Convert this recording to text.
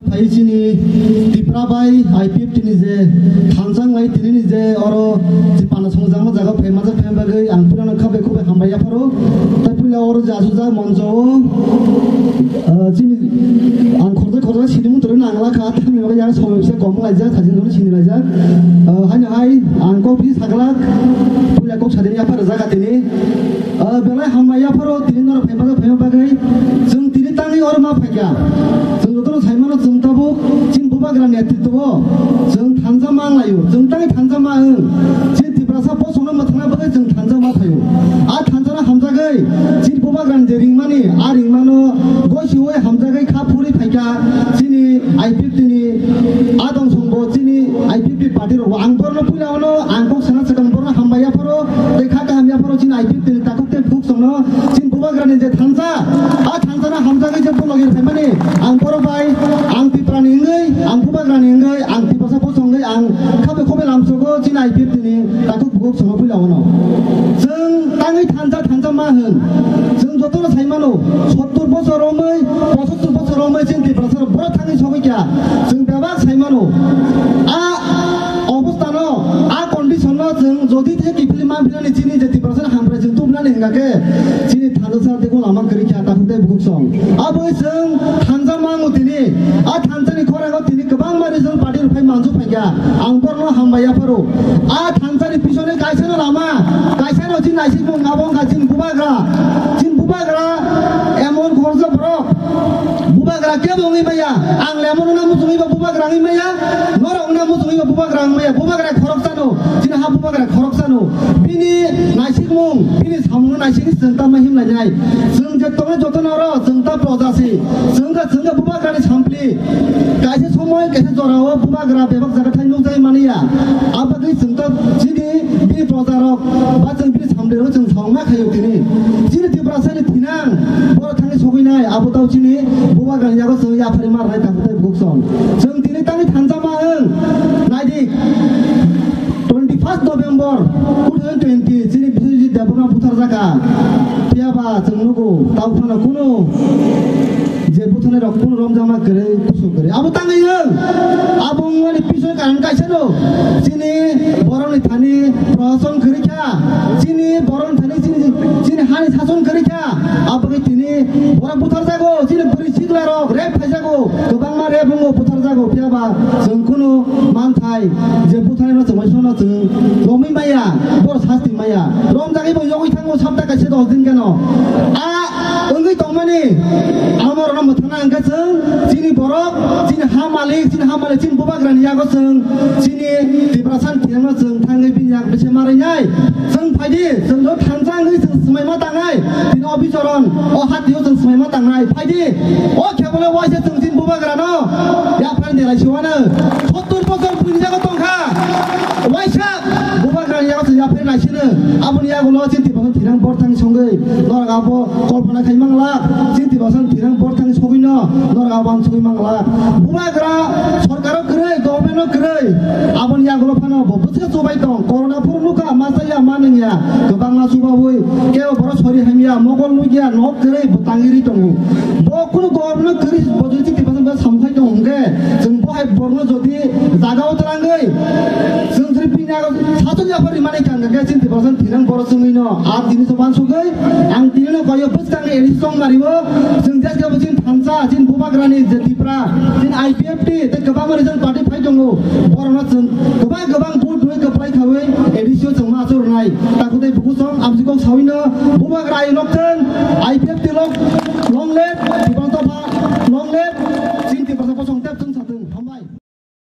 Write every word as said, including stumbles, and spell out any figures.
Phai chini Tipra bai I P F T ni je thansa wnglai tini ni je oro je pana songjakma jaga phai majak phai bagwi ang puila no khabai khubai hambai yapharo. Tai puila oro je asukjak moncho o, ah, chini ang khorjak khorjak sini mutoro nangla kha, tamni bagwi yang somoi bisa kom laijak, sajin joni sini laijak. Ah, haino hai ang kok bisi saglak, puila kok sadini yaphar jaga tini. Ah, belai hambai yapharo tini norok phai majak phai bagwi. Chwng tini tangwi oro ma phaikha. Chwng jotono saimano chwng tabuk chini bubagra netritwo chwng thansa ma wnglaio. Chwng tangwi thansa ma wng. Chini Tiprasa bosongno mwthangna bagwi chwng thansa ma phaio. A thansano hamjagwi chini bubagrani je ringmani, a ringmano gosiwi hamjagwi kha phuri phaikha chini I P F T ni adong songbo chini I P F T party rok. Ang borno puila ono ang kok sana swkang borno hambai yapharo tei kha kaham yapharo chini I P F T ni takhuk tei bukhuk songno chini bubagrani je thansa, a thansano hamjagwi je bologir phaimani ang borok bai, ang Tiprani wngwi, ang bubagrani wngwi, ang Tiprasa bosongwi ang khabe khobe lamsogo chini I P F T ni takhuk bukhuk songno puila ono. Chwng tangwi thansa thansa ma hwn. Chwng jotono saimano sottur bosor romwi, pochattor bosor romwi chini Tiprasa borok thangwi sogwi kha. Chwng bebak saimano. A obostano, a condition no chwng jodi the kiphilwi manphinani chini je Tiprasa hamkrai chwng tubnani hingkha khe chini thansa sa tei lama kwrwi kha takhuk tei bukhuk song. Aboni chwng thansa mango tini. A thansani khorango tini kwbangma regional party rok phai manjak phaikha. Ang borno hambai yapharo. A thansani pisoni kaisano lama, kaisano chini naisikmung abo wngkha chini bubagra. Chini bubagra emon khoroksa borok. Bubagra kebo wngwi maya. Ang lemon wngna muchungwi ba bubagra wngwi maya. Norok wngna muchungwi ba bubagra wngwi maya. Bubagra khoroksano. Chini ha bubagra khoroksano. Bini naisikmung, bini samungno naisikni chwng tamo himlainai. Chwng je tongo jotono oro, chwng ta proja se. Chwng kha, chwng kha bubagrani sampli. Kaisa somoi, kaisa jorao bubagra bebak jaga thai nukjagwi manya. Abagwi chwng ta chini bini projarok ba chwng bini samplirok chwng sauma khaio tini. Chini Tiprasani thinang, borok thangwi sogwinai, abo tao chini bubagrani yago chwng yaphari marnai takhuk tei bukhuk song. Chwng tini tangwi thansa ma wng, naidi. Twenty first November two thousand twenty chini Biswajit Debbarma butharjakha. Phiyaba chwng nugo, tao phano kunu je butharnai rok kunu romjakma kwrwi, kusuk kwrwi. Abo tangwi wng. Abo wngmani piso karon kaisa no. Chini borokni thani prohason kwrwi kha. Chini borokni thani chini, chini hani sason kwrwi kha. Abo khe tini borok butharjago. Chini bwrwi sikla rok rep phaijago. Kwbangma rep wngo, butharjago. Phiyaba chwng kunu manthai je butharnaino chwng bai phano chwng romwi maya, bor sasti maya. Romjagwi bo yogwi thango sapta kaisa dos din gano. A wngwi tongmani amorokno mwthangna hwnkhe chwng chini borok, chini ha malik, chini ha malik, chini bubagrani yago chwng chini Tiprasani thirano chwng thangwi bini yak bise marainai. Chwng phaidi, chwng do thansa wngwi chwng swmaima tangnai. Tini o bichoron, o hatio chwng swmaima tangnai. Phaidi, o khebole waisa chwng chini bubagrano yapharni delai siwano. Sottur bosor buini jago tongkha. Waisa bubagrani yago chwng yapharni naisino. Aboni yagulo chini Tiprasani thirang borthang songwi. Norok abo kolpona khai mangla. Chini Tiprasani thirang borthang sogwino. Norok abo ang sogwi mangla. Bubagra sorkaro kwrwi, government-o kwrwi. Aboni yagulo phano bo bwswk chubai tong. Corona phuru nukha, ma chaya, ma nungya. Kwbangma chubaui. Kebo borok sori hamya, mokol nukya, nok kwrwi, bo tangwi ri tongo. Bo kunu government-o kwrwi, bo jodi chini Tiprasa samung khai tong hwnkhe, chwng bo hai borokno jodi jaga-o twlangwi, chwng jodi bini aro satung yaphar rimani kang hwnkhe, chini Tiprasa thirang borok chwngwino. A tini so bansugwi, ang tini no koyo bwskang A D C Chongmari-o, chwng jat kebo chini thansa, chini bubagrani je Tipra, chini I P F T, tei kwbangma regional party phai tongo. Borokno chwng kwbang kwbang vote rwi kwplai khaui A D C o chwng ma achuk rwnai. Takhuk tei bukhuk song amchikok sawino bubagra ayuk nok thwng, I P F T lok long live, Tiprasa dopha long live, chini Tiprasa bosong tep chwng sa